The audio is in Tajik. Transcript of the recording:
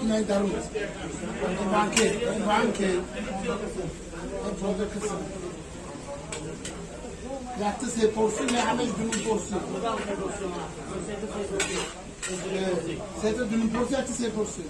Инаи дарун банке, банке продукт якта се порсӣ, не, ҳамаш дуним порсӣ, сета дуним порсӣ, якта се порсӣ.